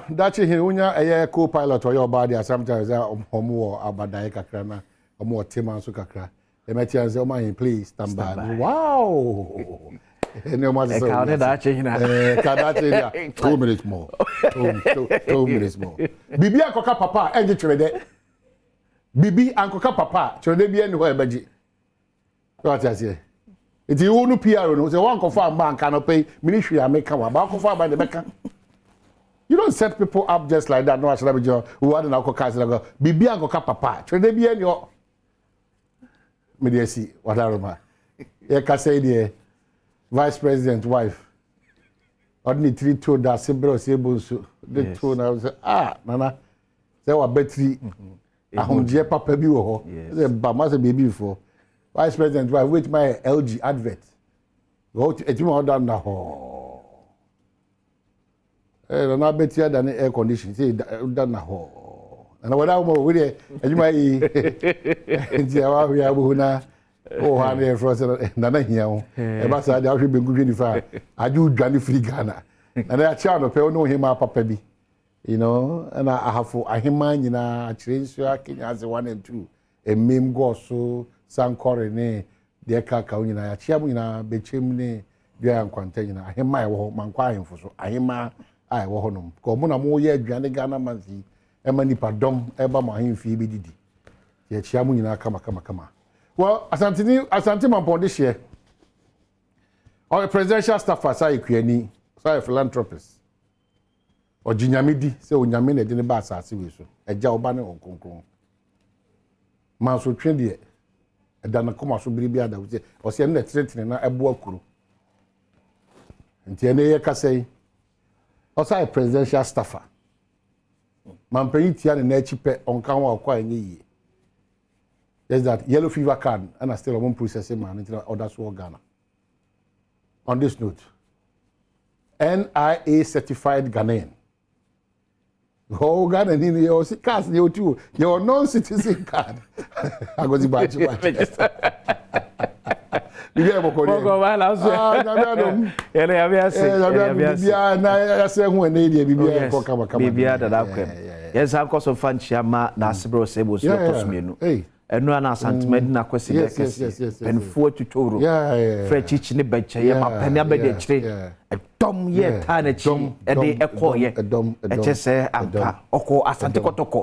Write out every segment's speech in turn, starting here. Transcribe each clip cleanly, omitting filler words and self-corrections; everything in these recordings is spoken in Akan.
Dakye hene wonya ɛyɛ co-pilot ɔyɛ ɔbaa deɛ, sometimes ɔmo wɔ abadaeɛ kakra na ɔmo wɔ tema nso kakra. Ɛmɛtia sɛ ɔmo ahen, please stand by. Wow, ɛne ɔmo asesɛ. Ɛka ne daakye hene. Ɛka daakye hene. 2 minutes more, 2 minutes more. Biribi ankɔka papa a ɛngye twere dɛ, biribi ankɔka papa a twere dɛ bi ɛni hɔ ɛbɛgye. Wate aseɛ? Nti wo no PR no sɛ wankɔfa amba anka no pɛ mini hwee a meka wa ba akɔfa aba ne bɛka. You don't set people up just like that. No ahyɛn abɛgyina wo ade na akɔ kaa sɛ biribi ankɔka papa a twere dɛ bi ɛni hɔ. Mede asi wadaroma yɛkasa yi deɛ, vice president wife ɔde ne tiri to da ase berɛ ɔsɛ ebo nso de to na sɛ, ah, nana sɛ wabɛtiri ahomgyeɛ papa bi wɔ hɔ sɛ ba ma sɛ beebi foɔ. Vice president wife wait my LG advert ɛtumi ma ɔda nna hɔ. Nana abɛti ada ne air condition sɛ da nna hɔ. Nana wɔda wɔn wo deɛ adwuma yi nti a wahwɛ abohu na wɔ hɔ a ne yɛfrɛ sɛ nana hia wo. Ɛba saa deɛ, ahwɛ benku hwɛ nifa a agye wo dwane firi Ghana. Nana yɛakyɛ anɔpɛ wo ne wo hema papa bi ɛna Ahafo ahema nyinaa akyerɛ nsuo akenya ase 1 and 2 emim gɔɔso sankɔre ne deɛ kaka wo nyinaa. Yɛakyea mu nyinaa, bɛkyɛm ne dua nkwanta nyinaa, ahema a ɛwɔ hɔ mankɔ ahemfo so, ahema a ɛwɔ hɔ nom ka ɔmo na moyɛ aduane Ghana month yi ɛma nipa dɔm ɛba mo ahemfie bɛdidi. Yɛkyia mu nyinaa kama kama kama. Well, Asanteni, Asante Mampɔn hyeɛ, ɔyɛ presidential staffer, saa yɛ kuani, saa yɛ philanthropist. Ɔgye Nyame di sɛ Onyame na ɛde ne ba asase wei so, ɛgya ɔba ne ɔnkonkron mansotwe deɛ ɛda ne kɔma so bere bi ada sɛ ɔsɛ ɛno na ɛtenetene na ɛboa kuro. Nti ɛne yɛ kasa yi, ɔsa yɛ presidential staffer. Mampanyin tia ne n'akyi pɛ, ɔnka ho a ɔkɔ a ɛnyɛ yie. Just that yellow fever card ɛna still ɔmo process ma no, nti na ɔda so wɔ Ghana. On this note, NIA certified Ghanaian. Oh, Ghana ni ni yɛ cards ni o ti o yɛ non-citizen card. Agozi baakye baakye. Bibi ayɛ bɔkɔ deɛ. Bɔkɔ ba la so. Ah, Nyame adom. Yɛrɛ Nyame ase. Nyame adom, bibiara na yɛasɛ ho ɛnɛ deɛ, bibiara kɔ kama kama. Bibiara dada akwam. Yɛn nsa nkɔ so fa nkyia ma n'asebrɛ ɔsɛ bɔ so ɛtɔ so mmienu. Ɛno a na Asantema di n'akwasi dɛ kɛseɛ. Mpanimfoɔ atwitwa wuro. Frɛ kyikyi ne bɛkyɛ yɛ mapɛne abɛdi akyire. Ɛdɔm yɛ taa n'akyi ɛde ɛkɔɔyɛ. Ɛkyɛ sɛ ampa ɔkɔ Asante Kɔtɔkɔ.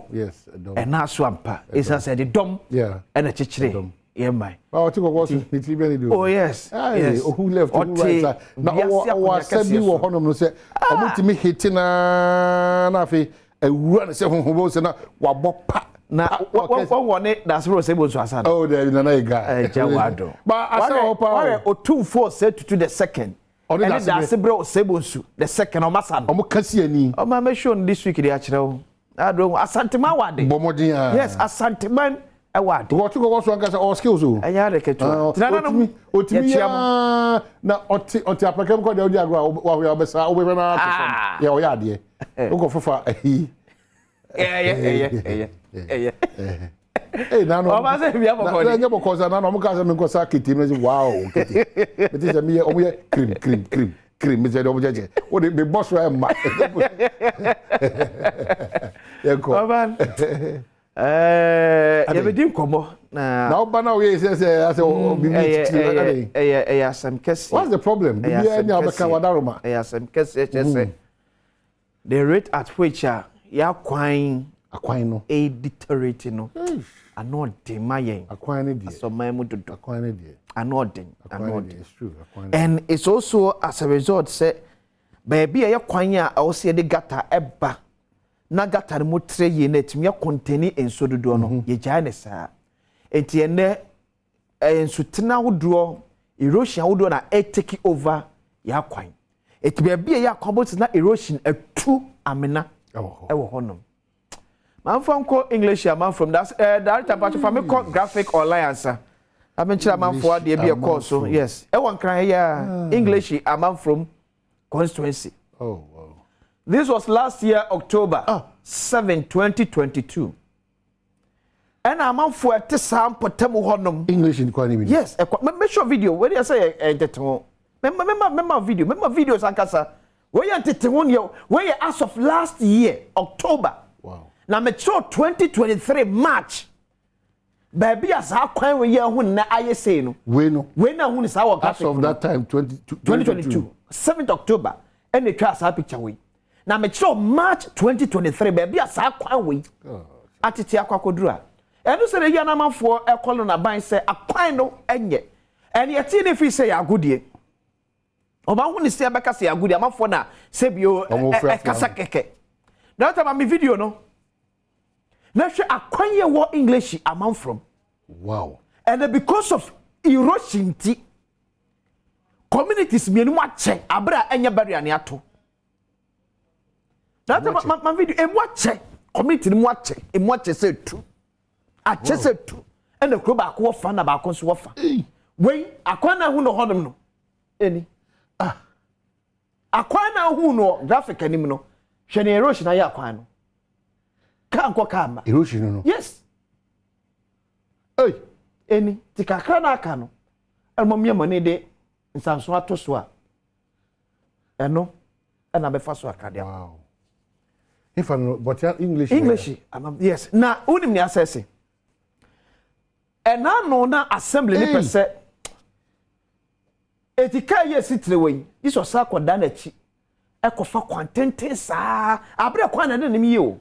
Ɛna so ampa. Ɛsiane sɛ ɛde dɔm ɛna kyekyere yɛ man. Ɔte kɔkɔɔ so ne tiri bɛ ne de. Oh yes. Ohu left, ohu right side. Na ɔwɔ asɛ bi wɔ hɔnom no sɛ ɔmo tumi hete naa na afei awura ne sɛ honhom bɛ sɛ na wabɔ pa. Na wɔwɔ ne dasoro sɛ bonsu asa no. Oh, dɛbi, nana yi guy. Ɛgya wa do. Ba asa wɔ pa o. Wɔrɛ Otumfoɔ Osei Tutu the Second. Ɛne Dasebrɛ Osei Bonsu the Second ɔmo asa no. Ɔmo kasi ani. Ɔmo amɛ show no this week de akyerɛ wo. Ado Asanteman wɔ ade. Bɔ mmɔden a. Yes, Asanteman ɛwɔ ade. Wɔte kɔkɔ so ankasa, ɔwɔ skills o. Ɛnyɛ ade ketewa. Tenananom. Otumi yaa na ɔte apɛkɛm kɔ deɛ ɔdi agorɔ a wahoya ɔbɛsa ɔbɛhwɛ na ato fam yɛ ɔyɛ adeɛ wokɔ fofa ahi. Ɛyɛ ɛyɛ ɛyɛ ɛyɛ. Ee, nanu ɔba sɛ ebi abɔkɔ de na ɛnyɛ bɔkɔ sa nanu ɔmo ka sɛ mi nkɔ sa kete mi sɛ wow, kete mi ti sɛ mi yɛ ɔmo yɛ cream cream cream cream mi sɛ ɔmo kyɛkyɛ o de mi bɔ so ɛma yɛ kɔ. Ɔba yɛbɛdi nkɔmmɔ na. Na ɔba na oyɛ sɛ asɛ bibi titiri ɛyɛ ɛyɛ ɛyɛ asɛm kɛseɛ. What's the problem? Bibi ɛni a ɔbɛka wadaroma. Ɛyɛ asɛm kɛseɛ kyɛ sɛ the rate at which a yɛakwan akwan no ɛdeteriorate no, ano ɔden ma yɛn. Akwan no deɛ. Asɔman mu dodo. Akwan no deɛ. Ano ɔden, ano ɔden. It's true, akwan. And it's also as a result sɛ baabi a ɛyɛ kwan a ɛwɔ sɛ yɛde gutter ɛba na gutter no mu trɛ yie na ɛtumi akɔntɛni nsuo dodoɔ no, yɛgyae ne saa. Nti ɛnɛ ɛyɛ nsutene ahodoɔ, erosion ahodoɔ na ɛtake over yɛ akwan. Eti baabi a ɛyɛ akwan bɔ na erosion atu amena ɛwɔ hɔnom. Manfa nkɔ English amanfrom das director mpatso fa mi kɔ graphic online ansa abenkyerɛ amanfoɔ adeɛ bi ɛkɔɔ so. Yes, ɛwɔ Nkran yɛ a English Amanfrom constituency. Oh, wow. This was last year, October 7, 2022. Ɛna amanfoɔ ɛte saa mpɔtam hɔnom. English nkwa ni bi. Yes, ɛkɔ mɛ mɛ show video wɛde ɛsɛ yɛ ntete ho mɛ mɛ mɛ mɛ video mɛ mɛ videos ankasa. Wɔyɛ ntete ho neɛ wɔyɛ as of last year October. Na mekyerɛw 2023 March baabi a saa kwan wei yɛ ho nnɛ ayɛ sei no. Wei no. Wei na ho ne saa wɔ As graphic of no. that time, 20, 2022 7th October ɛna etwa saa picture wei. Na mekyerɛw March 2023 baabi a saa kwan wei atete akɔ akɔduru a, ɛno sɛ ɛyɛ anamanfoɔ ɛkɔ no n'aban sɛ akwan no ɛnyɛ. Ɛne yɛte ne firi sɛ yɛ agodie. Ɔba ho ne sɛ ɛbɛka sɛ yɛ agodie, amanfoɔ na sɛbio Ɔmo frɛ ɛkasa kɛkɛ. Director, ma me video no na hwɛ akwan yɛ wɔ English amanfoɔ. And because of erosion ti, communities mmienu mu akyɛ abere a ɛnyɛ barrier ne ato. Director, Emu akyɛ. ma video emu akyɛ, community no mu akyɛ, emu akyɛ sɛ tu akyɛ sɛ tu, ɛna kuro baako wɔ fa na baako nso wɔ fa. Hey. Wei akwan na ahu no hɔnom no ɛni akwan na ahu no graphic anim no, hwɛ ne erosion ayɛ akwan no, kaa nkɔ kaa ma. Erosion no. Yes. Hey. Ɛni ti kakra na aka no, ɛna mo mmiɛnmo ne de nsanso ato so a, ɛno ɛna bɛfa so aka deɛ. Wow. Ifa no, but ya English. English ama, yes, na wonim nea asɛ se ɛna no na assembly ne pɛ Hey. sɛ eti kaa yi esi tire wɔ yi yi sɔ sa akɔda n'akyi ɛkɔfa kwan tenten saa abere kwan na ɛde ne yie o,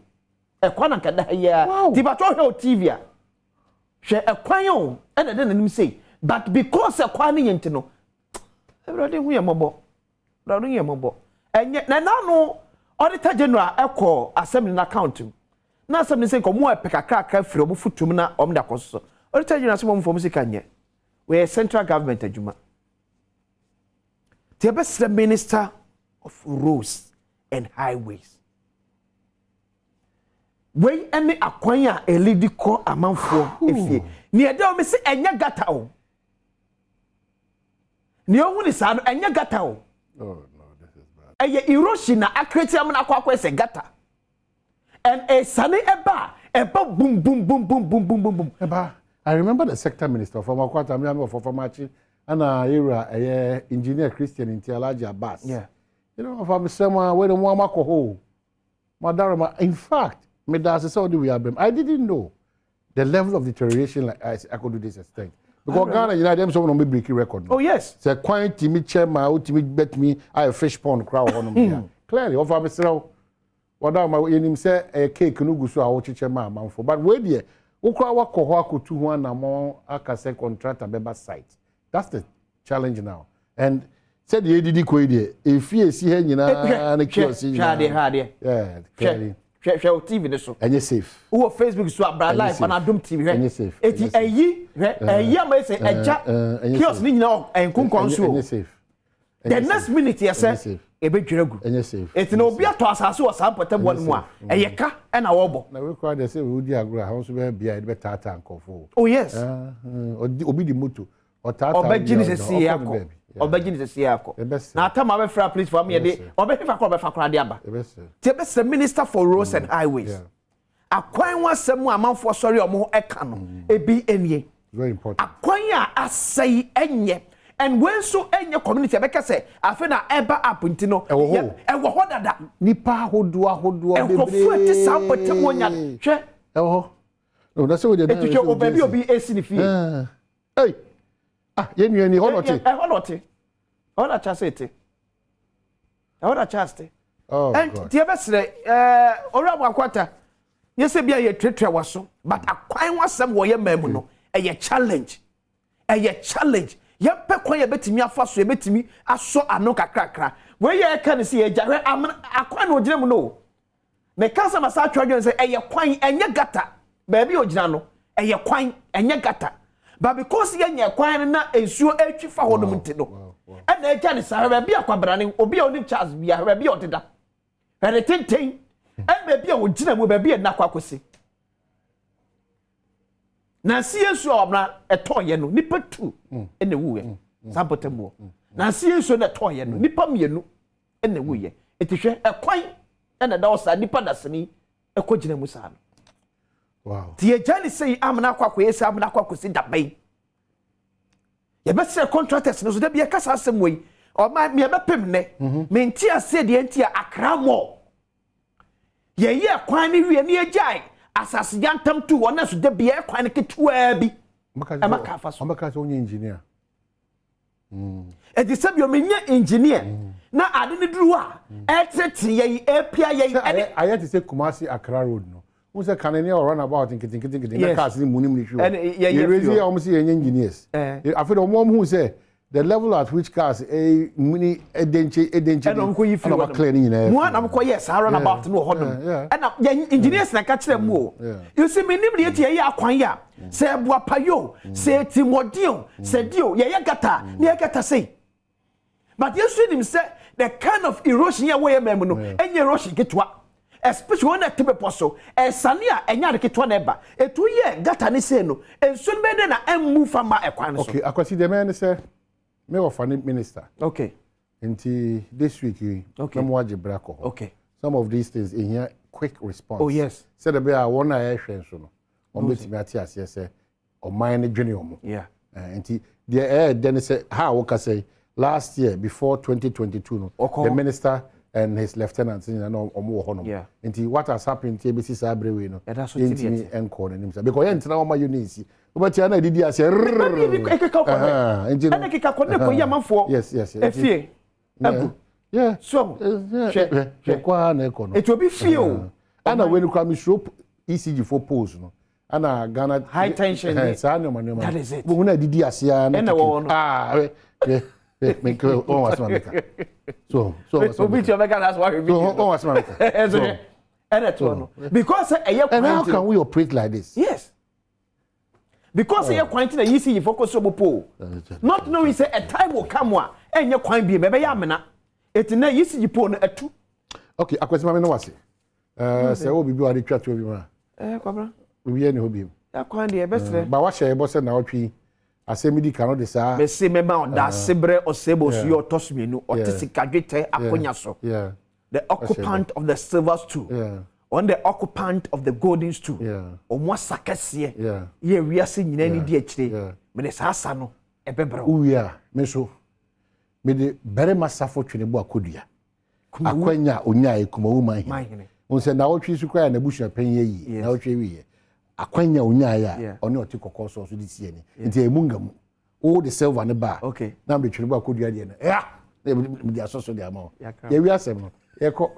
ɛkwan na nkɛda ha yi a. Ti bàtɔ hwɛ o TV a, hwɛ ɛkwan o, ɛna ɛde n'anim sei, but because ɛkwan ne yɛ nti no, Awurade hu yɛ mmɔbɔ, Awurade hu yɛ mmɔbɔ. Ɛnyɛ na ɛna no Auditor General ɛkɔ assembly na account mu na assembly sɛ nka ɔmo ɛpɛ kakrakra firi ɔmo futum na ɔmo de akɔ so. Auditor General sɛ ɔmo fɔm sika nyɛ wɔyɛ central government adwuma. Tí ɛbɛsrɛ Minister of Roads and Highways, wei ɛne akwan a ɛlidi kɔ amanfoɔ efie nea ɛda wɔn sɛ ɛnyɛ gutter o, nea ohun ni saa no ɛnyɛ gutter o. Oh no, this is bad. Ɛyɛ erosion na akreti amuna akɔ ɛsɛ gutter and ɛsane ɛba a, ɛba bum bum bum bum bum bum bum bum. Eba, I remember the sector minister from Akwata, me am for Famachi, and era eh engineer Christian Nti Alhaji Abbas. If I'm somewhere where the one ho. Madarama, in fact, me da say we are, I didn't know the level of deterioration like I could do this extent. Because Ghana, them some no break record. Oh yes. Sɛ kwan timi kyɛ ma wotumi bɛtumi ayɛ fish pond koraa wɔ hɔnom deɛ, clearly ɔfa mesrɛ wo, wɔda ma yɛnim sɛ ɛyɛ cake no gu so a wokyekyɛ ma amanfo, but wei deɛ, wokora wakɔ hɔ akɔtu ho anammɔn aka sɛ contractor bɛba site. That's the challenge now, and sɛdeɛ yɛdidi kɔ yi deɛ, ɛfie esi ha nyinaa ne kiosk yi hwɛ adeɛ, hwɛ nyinaa. Adeɛ. Yeah, clearly. Hwɛ, hwɛ o TV ne so. Ɛnyɛ safe. Wowɔ Facebook so abra Ɛnyɛ live safe. ɔna Adom TV, hwɛ. Ɛnyɛ safe. Eti Ɛnyɛ safe. ɛyi, hwɛ, ɛyi ama yɛ sɛ ɛgya ɛnyɛ kiosk safe. ne nyinaa ɛnkonkɔn so o. Ɛnyɛ safe. The next minute yɛ Ɛnyɛ sɛ safe. ebedwira gu. Ɛnyɛ safe. Eti na obi atɔ asase wɔ saa mpɔtam no mu a, ɛyɛ ka ɛna wɔbɔ. Na wei koraa deɛ, sɛ wodi agorɔ a, ho nso bɛyɛ bea a yɛde bɛtaataa nkɔfoɔ. Oh yes. Ah, obi di moto ɔtaataa. Ɔbɛgye ne obi a sɛsi yɛ ɔkɔ ne akɔ baabi. Yeah. Ɔbɛgye ne sɛsi yɛ akɔ. Ɛbɛsɛ. Na atam abɛfra police fo ama yɛde Ɛbɛsɛ. ɔbɛhefa kɔ ɔbɛfa koraa de aba. Ɛbɛsɛ. Tí ɛbɛsɛ Minister for Roads and Highways, akwan ho asɛm a amanfoɔ sɔre a ɔmo ho ɛka no ebi enie. Very important. Akwan a asɛe ɛnyɛ, and wei nso ɛnyɛ community ɛbɛka sɛ afei na ɛba app nti no. Ɛwɔ hɔ. Ɛwɔ hɔ dada. Nipa ahodoɔ ahodoɔ bebree. Nkurɔfoɔ ɛte saa mpɔtam wɔ nya, hwɛ. Ɛwɔ hɔ no na sɛ wode Eti hwɛ wɔ baabi a obi esi ne fie. Hey, ah, yɛn nua ni hɔ na ɔte. Ɛhɔ na ɔte, ɛhɔ na Charles te, ɛhɔ na Charles te. Oh And God. tiɛ bɛsrɛ owura Abuakwata, yɛ sɛ bi a yɛtuatua wa so, but akwan ho asɛm wɔ yɛ man mu no ɛyɛ challenge, ɛyɛ challenge. Yɛmpɛ kwan yɛ bɛtumi afa so, yɛbɛtumi asɔ ano kakrakra. Wei yɛ ɛka ne sɛ yɛgya, hwɛ amena akwan na ogyina mu no. Meka sɛ masa atwa adwene sɛ ɛyɛ kwan, ɛnyɛ gutter. Baabi a ogyina no ɛyɛ kwan, ɛnyɛ gutter, but because yɛnyɛ kwan no na nsuo atwi fa hɔ nom nti no ɛna agya ne saa. Hwɛ baabi a kwabrane, obi a onim Charles bia, hwɛ baabi a ɔdeda, hwɛ ne tenten ɛna baabi a ogyina mu, baabi a ɛna akɔ akɔsi nansi nsuo a ɔbɛn ɛtɔɔyɛ no, nipa tu ɛna ewuiɛ saa mpɔtam wɔ nansi nsuo na ɛtɔɔyɛ no, nipa mmienu ɛna ewuiɛ. Eti hwɛ ɛkwan ɛna ɛda hɔ saa, nipa dasani ɛkɔ gyina mu saa no. Ti yɛgya ne sɛ amena akɔ akɔyɛ sɛ amena akɔ akɔsi dabɛn, yɛbɛsrɛ contractors no so dabi yɛka saa asɛm wɔ yi. Ɔman mi ɛbɛpem nnɛ, mente aseɛ deɛ nti a Accra Mall yɛyɛ kwan no wie ne yɛgyae asase yantam tu hɔ na so da bia kwan no ketewaa bi ɛma kaa fa so. Ɔmbɛka sɛ wonyɛ engineer. Ɛti sɛ bi ɔmenyɛ engineer na ade no duru hɔ a ɛtetete yɛ yi, ɛpia yɛ yi. Sɛ ɛne ayɛ te sɛ Kumasi Accra road no, wọn sɛ kane ne ɔrun roundabout nketenkete na cars ne mu ne mu ne hwi Ɛne yɛ hɔ fi yɛrezi hɔ. a wɔn sɛ yɛnyɛ engineers. Afei de wɔn hu sɛ the level at which cars mu ni edenkye edenkye Ɛna wɔn kɔ yi firi ɛna hɔ wɔn clear ne nyinaa. Mu a na mokɔ yɛ saa roundabout no wɔ hɔnom. Ɛna yɛ engineers na ka kyerɛ mu o. You see, me nim deɛ ti yɛyɛ akwan yi a, sɛ ɛboapa yi o, sɛ etimɔden o, sɛ di o, yɛyɛ gutter ne yɛ gutter sei, but yɛsu nim sɛ the kind of erosion yɛ wɔyɛ mɛmu no ɛnyɛ erosion ketewa, especially wɔn a ɛte bepɔ so. Ɛsane a ɛnyɛ ade ketewa na ɛba etu yɛ gutter ne sei no, nsuo no bɛyɛ dɛ na ɛmmu fa ma ɛkwan no so. Okay, Akwasi, deɛ mɛyɛ ne sɛ me wɔ fa ne minister nti this week yi na mo agye bra kɔ hɔ. Some of these things ehia quick response. Sɛdeɛ bɛyɛ a wɔn a yɛhwɛ nso no, wɔn bɛtumi ate aseɛ sɛ ɔman no dwene wɔn. Nti deɛ ɛyɛ dɛ ne sɛ ha a wɔkasa yi, last year before 2022 no, Ɔkɔ. the minister and his lieutenant nyinaa na wɔn wɔ hɔnom. Nti what has happened nti ebesi saa abere wei no, Ɛda so te deɛ yɛntumi nkɔ n'anim sa because yɛntena wɔn ma yɛ ne nsi wobɛtia na edidi aseɛ. Ebi ekeka kɔ Ɛhɛn, nti no ɛna keka kɔ ne kɔ yi amanfoɔ yes. efie agu so. Hwɛ, Hwɛ. hwɛ kɔ a na ɛkɔ no. Etu obi fie o. Ɛna wei no kora mesuro ECG fo poles no ɛna Ghana High tension saa nneɛma nneɛma. That is it. Wohu na adidi aseɛ na Ɛna ɛwɔ hɔ no. Ah, hwɛ, hwɛ, hwɛ, menka wɔn wasɛm a meka so wɔn wasɛm a Obi meka tí ɔbɛka na asɔ wahwɛ so video. wɔn wasɛm a meka. Ɛsɛ So hwɛ, ɛna ɛtoɔ no because sɛ ɛyɛ and kwan how ti can we operate like this? Yes, because ɛyɛ kwan ti na ECG fo kɔ so mo po, not knowing say a time will come a ɛnyɛ kwan bi mɛ ɛbɛyɛ amena eti na ECG pole no ɛtu. Okay, Akwasi, maame no wase sɛ wɔ biribi a wɔde twa toɔ bi mu a Kwabra. Biribi yɛ ne hɔ bi mu. Akwan deɛ ɛbɛsrɛ. Ba wahyɛ ɛbɔ sɛ na ɔtwe asɛm di ka no de saa. Mɛsi mɛma ɔda asebrɛ ɔsɛbɔ so yɛ ɔtɔ so mmienu ɔte sika dwetɛ akonnwa so, the occupant of the silver stool, on the occupant of the golden stool, ɔmo asa kɛseɛ yɛ wiase nyinaa ni di akyire. Mɛde saa asa no ɛbɛbrɛ wo. Wowie a, me nso mede barima safo twene bo akɔdua akwanya a onyae Kumawu man Man hene hene. Wo sɛ nawɔtwe so koraa n'abusua panyin ayi nawɔtwe wieɛ akwanya a onyae a ɔne ɔte kɔkɔɔ sɔɔ so de si ani nti ɛmu nga mu wo de silver ne ba a na mede twene bo akɔdua deɛ no ɛa na mede asɔ so de ama wo. Yakra. Yɛwi asɛm no yɛkɔ.